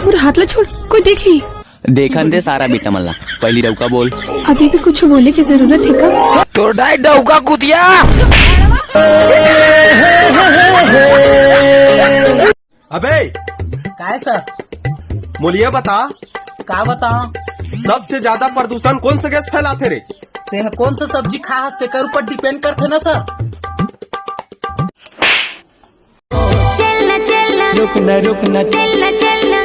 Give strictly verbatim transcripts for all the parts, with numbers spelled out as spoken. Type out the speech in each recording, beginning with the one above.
पूरा हाथ ला छोड़, कोई देख ली। देखन दे सारा बेटा मन ला, पहली डउका बोल। अभी भी कुछ बोले के जरूरत हे का? तोर दाई डउका कुतिया। अबे, काय सर? मोलिया बता, का बताओ? सबसे ज्यादा प्रदूषण कौन से गैस फैलाथे रे? ते ह कौन सा सब्जी खा हस, तेकर ऊपर डिपेंड करथे ना सर। चलना चलना, रुकना रुकना, चलना चलना।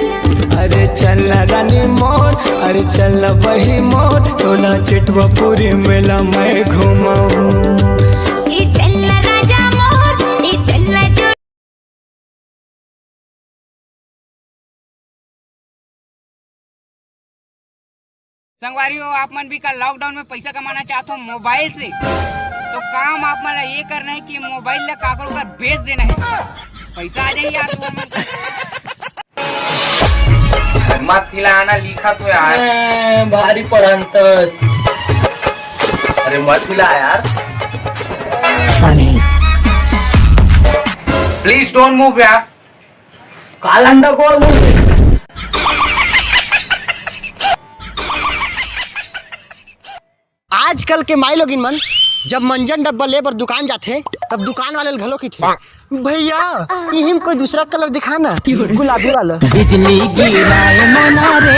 अरे चलना रानी मोर, अरे चलना वही मोर, टोला चेटवा पूरी मेला मैं घुमाऊं। ये चलना राजा मोर, ये चलना जो संगवारी हो, आप मन भी का लॉकडाउन में पैसा कमाना चाहत हो मोबाइल से, तो काम आप मन ला ये करना है कि मोबाइल ला काकरो कर बेच देना है, पैसा आ जाही यार तुमन मन कर। मत हिलाना लिखा तो यार। ए, भारी पढ़ंतस। अरे मत हिला यार। प्लीज डोंट मूव यार। कालंडा गोल मुंह। आजकल के माई लोगिन मन जब मंजन डब्बा ले बर दुकान जाथे, तब दुकान वाले ल घलो कहिथे, "भैया, इही म कोई दूसरा कलर दिखा ना, गुलाबी वाला।" बिजली गिराए मोना रे।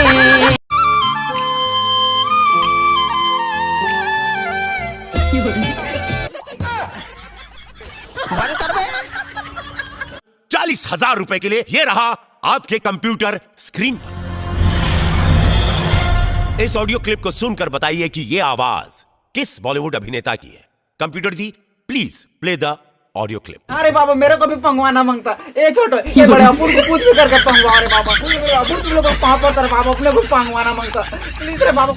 चालीस हजार रुपए के लिए ये रहा आपके कंप्यूटर स्क्रीन पर। इस ऑडियो क्लिप को सुनकर बताइए कि ये आवाज किस बॉलीवुड अभिनेता की है। Computer ji, please play the audio clip. अरे बाबा, मेरे को भी पंगवाना मांगता। ए छोटो, ए बड़े, अपन को कुछ भी करके पंगवा रे बाबा। अरे बाबा, तुम लोग को पाँव पड़ता रे बाबा, अपने को पंगवाना मांगता। प्लीज रे बाबा।